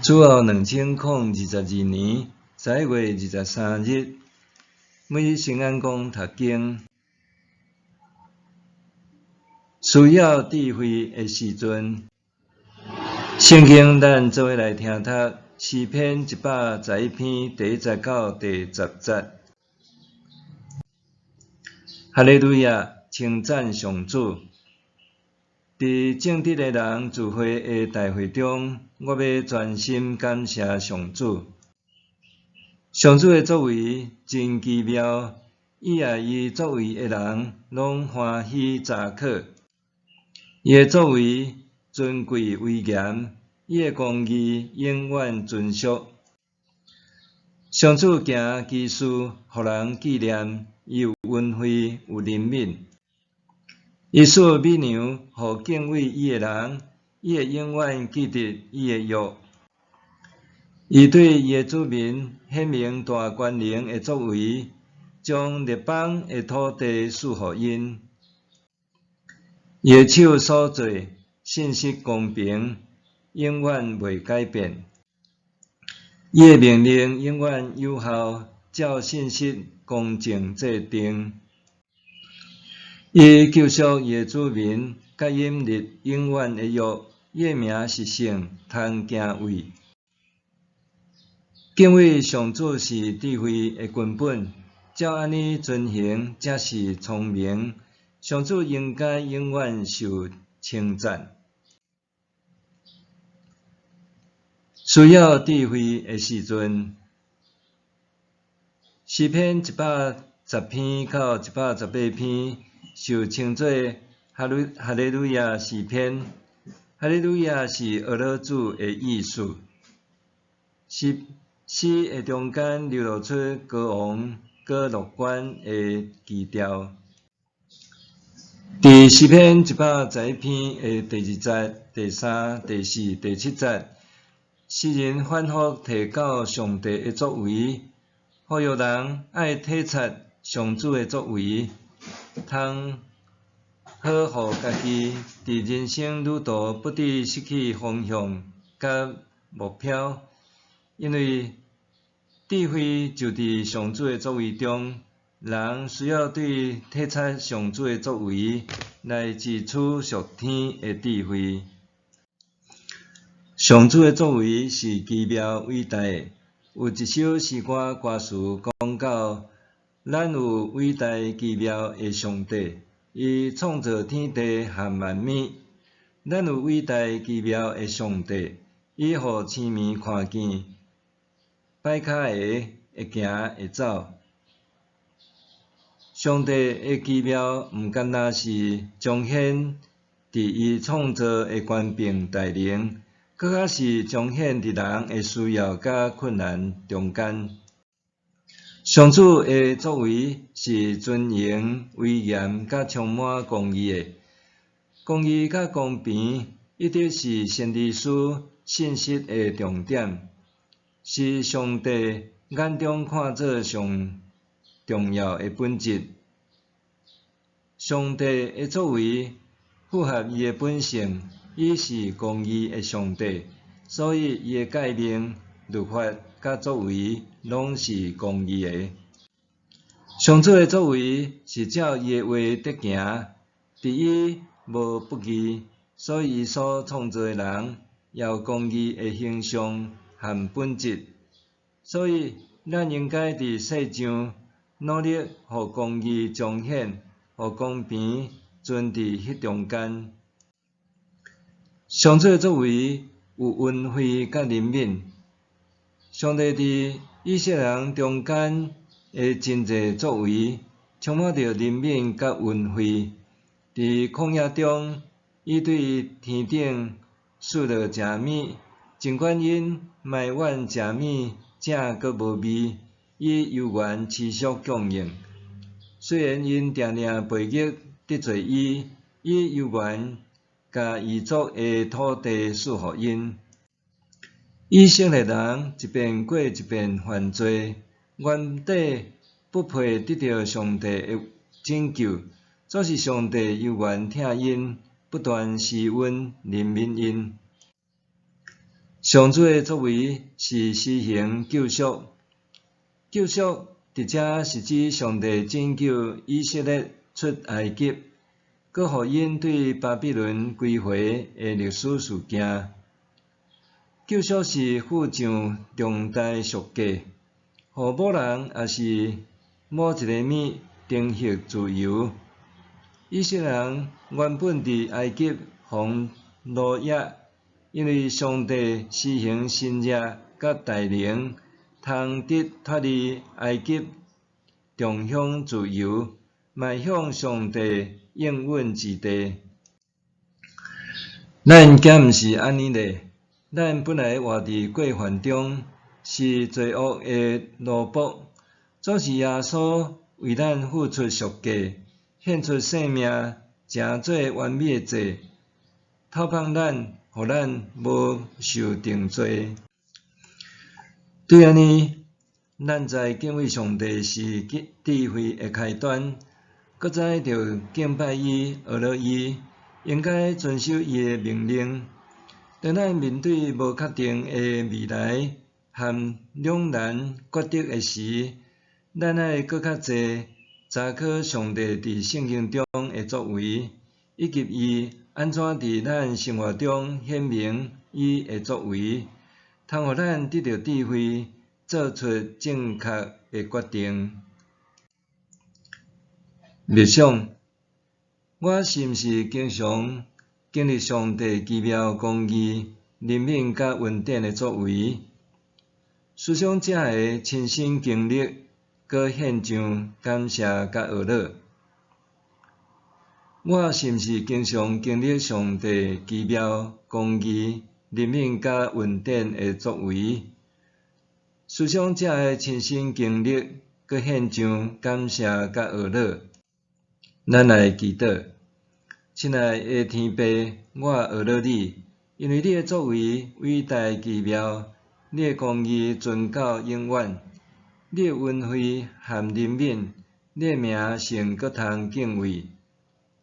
主後2022年11月23日，每日聖安講讀經，需要智慧的時陣。聖經咱做伙來聽讀詩篇111篇第一節到第十節。哈利路亞，稱讚上主！佇正直的人聚會的大會中，我欲專心感謝上主。上主的作為真奇妙，伊愛伊作為的人攏歡喜查考。伊的作為尊貴威嚴，伊的公義永遠存續。上主行奇事，予人紀念，伊有恩惠，有憐憫。伊賜美糧予敬畏伊的人，伊會永遠記得伊的約。伊對伊的子民顯明大權能的作為，將列邦的土地賜予𪜶。伊的手所做，信實公平，永遠袂改變。伊的命令永遠有效，照信實公正制定。伊救贖伊的子民，佮𪜶立永遠的約。伊的名是聖，通敬畏。敬畏上主是智慧的根本，照按呢遵行才是聰明。上主應該永遠受稱讚。需要智慧的時陣，詩篇110篇到118篇受稱做哈利哈利路亞詩篇。哈利路亞是呵咾主的意思。詩詩的中間流露出高昂、閣樂觀的基調。佇詩篇111篇的第二節、第三、第四、第七節，詩人反覆提到上帝的作為，呼籲人愛體察上主的作為，通好予家己佇人生旅途不致失去方向佮目標，因為智慧就佇上主的作為中，人需要對體察上主的作為來支取屬天的智慧。上主的作為是奇妙偉大的，有一首詩歌歌詞講到，咱有偉大奇妙的上帝，伊創造天地和萬物。咱有偉大奇妙的上帝，伊予星暝看見，擺跤的會行會走。上帝的奇妙，毋干焦是彰顯佇伊創造的權柄大能，閣較是彰顯佇人的需要佮困難中間。上主的作為是尊榮、威嚴佮充滿公義的。公義佮公平一直是先知書信息的重點，是上帝眼中看做上重要的本質。上帝的作為符合伊的本性，伊是公義的上帝，所以伊的誡命、律法佮作為攏是公義的。上主的作為是照伊的話佇行，佇伊無不義，所以伊所創造的人也有公義的形象和本質。所以，咱應該佇世上努力，予公義彰顯，予公平存佇彼中間。上主的作為有恩惠佮憐憫。上帝佇以色列人中間的真濟作為，充滿著憐憫佮恩惠。佇曠野中，伊對天頂賜落食物，儘管𪜶埋怨食物正閣無味，伊猶原持續供應。雖然𪜶定定背逆得罪伊，伊猶原共異族的土地賜予𪜶。以色列人一遍過一遍犯罪，原底不配得著上帝的拯救，總是上帝猶原疼𪜶，不斷施恩憐憫𪜶。上主的作為是施行救贖，救贖佇遮是指上帝拯救以色列出埃及，閣予𪜶對巴比倫歸回的歷史事件。救贖是付上重大贖價，予某人抑是某一个物重獲自由。以色列人原本佇埃及予奴役，因為上帝施行神蹟佮大能，通得脫離埃及，重享自由，邁向上帝應允之地。咱敢毋是按呢咧？咱本來活佇過犯中，是罪惡的奴僕，總是耶穌為咱付出贖價，獻出性命，成做完美的祭，敨放咱，予咱無受定罪。對按呢，咱知敬畏上帝是智慧的開端，閣知著敬拜伊、學樂伊，應該遵守伊的命令。當咱面對無確定的未來和兩難抉擇的時，咱愛閣較濟查考上帝佇聖經中的作為，以及伊按怎佇咱生活中顯明伊的作為，通予咱得著智慧，做出正確的決定。默想，我是毋是經常經歷上帝奇妙公義、憐憫佮恩典的作為？思想這个親身經歷，閣獻上感謝佮學樂。我是毋是經常經歷上帝奇妙公義、憐憫佮恩典的作為？思想這个親身經歷，閣獻上感謝佮學樂。咱來祈禱。親愛的天父，我學樂你，因為你的作為偉大奇妙，你的公義存到永遠，你的恩惠和憐憫，你的名聖閣通敬畏。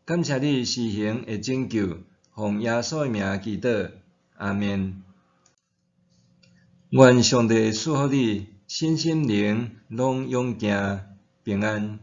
感謝你施行的拯救，奉耶穌的名祈禱，阿們。願上帝賜福你，身心靈攏勇健平安。